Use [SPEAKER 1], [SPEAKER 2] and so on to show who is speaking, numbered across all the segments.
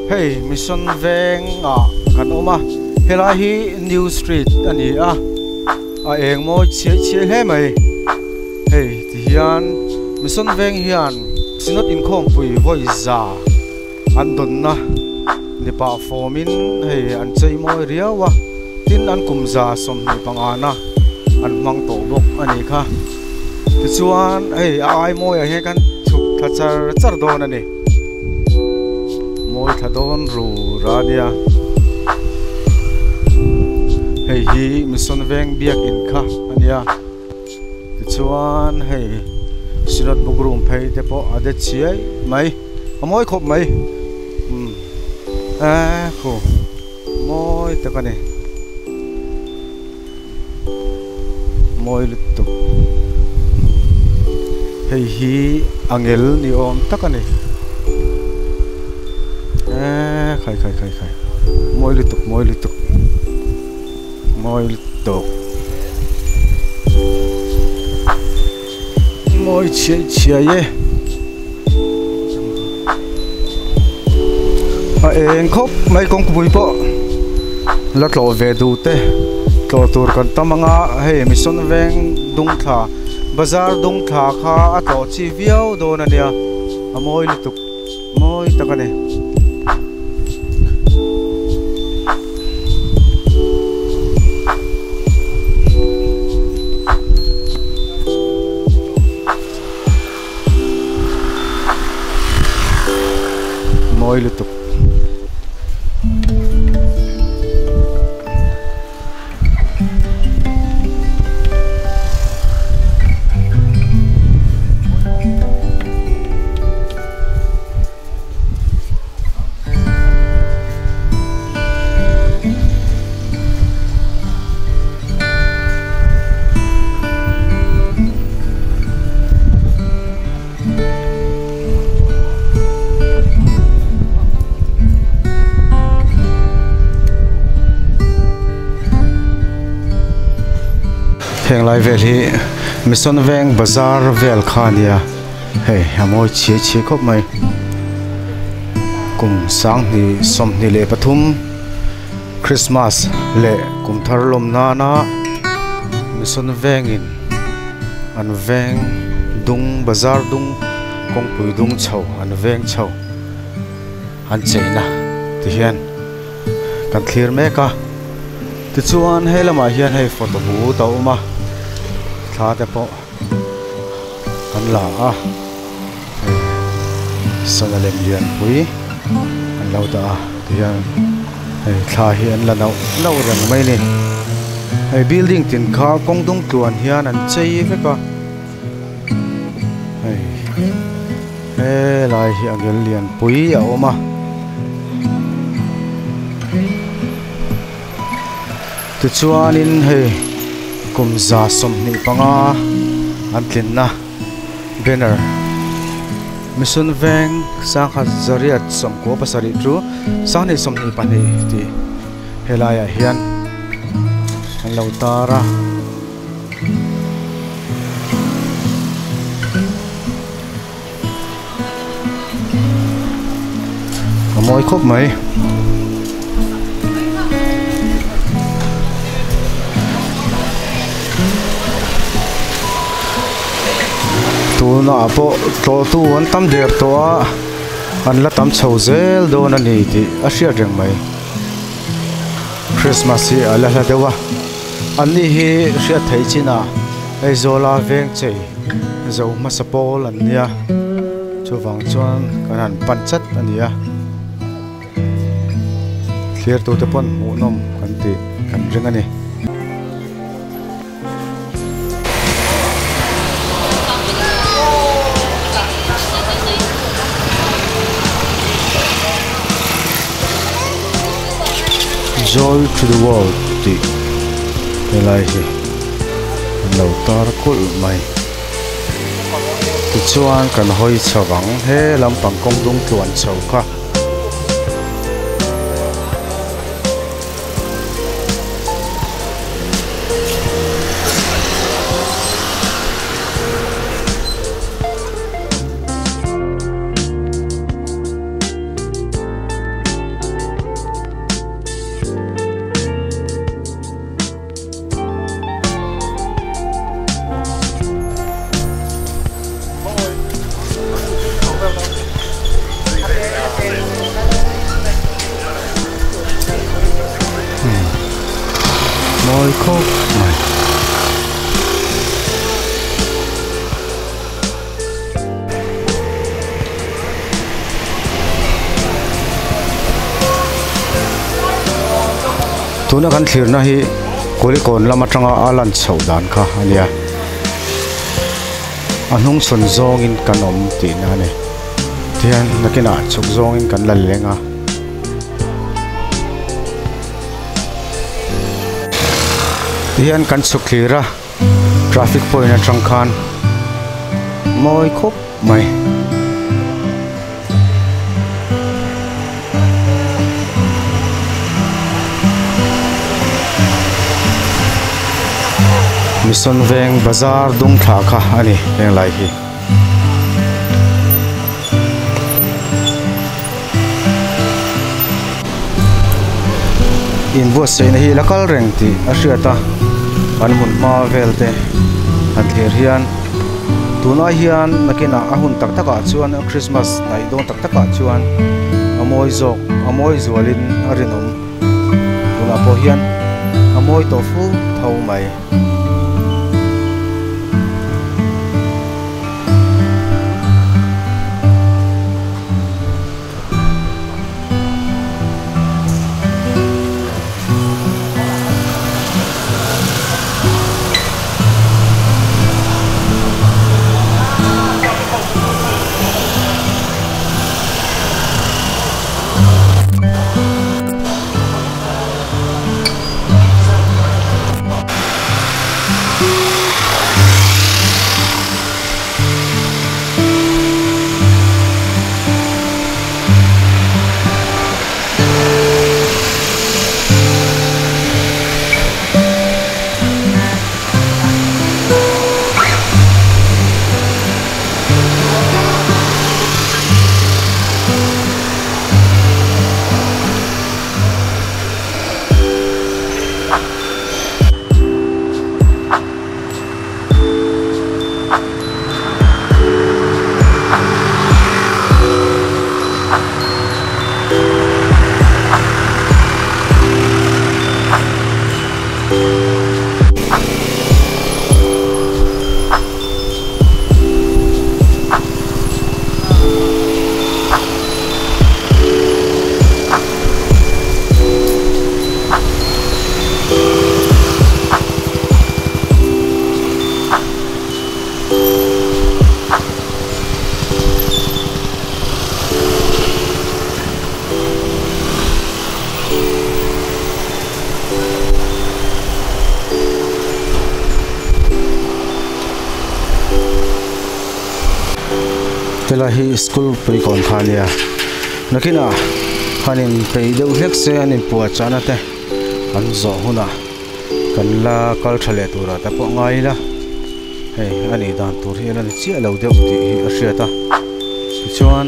[SPEAKER 1] Hei Mission Veng ah kan awm a, helai hi New Street a ni a, a eng mawi chhiai chhiai hle mai. Hei ti hian Mission Veng hian Synod inkhawmpui vawi za an dawnna ni pah fawmin hei an chei mawi riau a, tin an kum 25 na an hmang tawh bawk a nih kha. Tichuan hei a ai mawiah hian kan chhuk thla char char dawn a ni. Mawi thla dawn rur a nia. Hei hi Mission Veng biakin kha a nia. Tichuan hei Synod book room phei te pawh a de chiai mai. A mawi khawp mai. Umm eh khu mawi tak a ni. Mawi lutuk. Hei hi angel ni awm tak a ni. Eee khai khai khai khai mawi lutuk mawi lutuk mawi lutuk mawi chhiai chhiai e. A eng khawp mai kawngpui pawh la tlawh ve duh te tlawh tur kan tam ang a hei mission veng dung thla bazar dung thla kha a tlawh chi viau dawn a nia a mawi lutuk mawi tak a ni. Mawi lutuk. Heng lai vel hi Mission Veng bazar vel kha a nia hei a mawi chhiai chhiai khawp mai kum 2023 Christmas leh kum thar lawm nana Mission Vengin an veng dung bazar dung kawngpui dung chho an veng chho an cheina ti hian kan thlir mek a tichuan he lamah hian hei photo booth a awm a thla te pawh an la a hei sana lem lianpui an lo dah a tihian hei thla hi an la nauh nauh reng mai a ni hei building tin kha kawng dung tluan hian an chei vek a hei helai hi a ngel lianpui a awm a. Tichuanin hei kum 25 an tlinna banner Mission Veng 1897 chu 2022 tih helaiah hian an lo tar a. A mawi khawp mai. Tunah pawh tlawhtu an tam der tawh a, an la tam chho zel dawn a ni tih a hriat reng mai. Christmas hi a la hla deuh a, an ni hi hriat theih chinah Aizawla veng chei zo hmasa pawl an nia, chuvang chuan kan han pan chat a ni a, thlir tute pawn hmuhnawm kan tih kan ring a ni. Joy to the world tih helai hi an lo tar kulh mai. Tichuan kan hawi chho ang he lampang kawng dung tluan chho kha. Mawi khawp mai. Tuna kan thlirna hi Kulikawn lam atanga a lan chhoh dan kha a nia. A hnung chhawn zawngin kan awm tihna a ni. Tihian nakinah chhuk zawngin kan la leng a. Tihian kan chhuk thlir a traffic point atang khan mawi khawp mai. Mission veng bazar dung thla kha a ni heng lai hi. Inbuatsaihna hi la kal reng tih a hriat a, an hmun hma vel te han thlir hian tunah hian nakinah a hun tak takah chuan Christmas hnaih dawn tak takah chuan a mawi zawk a mawi zualin a rinawm tunah pawh hian a mawi tawh fu tho mai. Helai hi school puikawn kha a nia nakinah han in peih deuh hlek se an inpuah chahna te an zawh hunah kan la kal tha leh turah te pawh ngai ila hei a nih dan tur hi a la ni chiah lo deuh tih hi a hriat a tichuan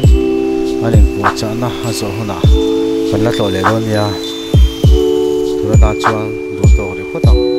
[SPEAKER 1] an inpuah chahna a zawh hunah kan la tlawh leh dawn nia tuna tan chuan duh tawk rih phawt ang.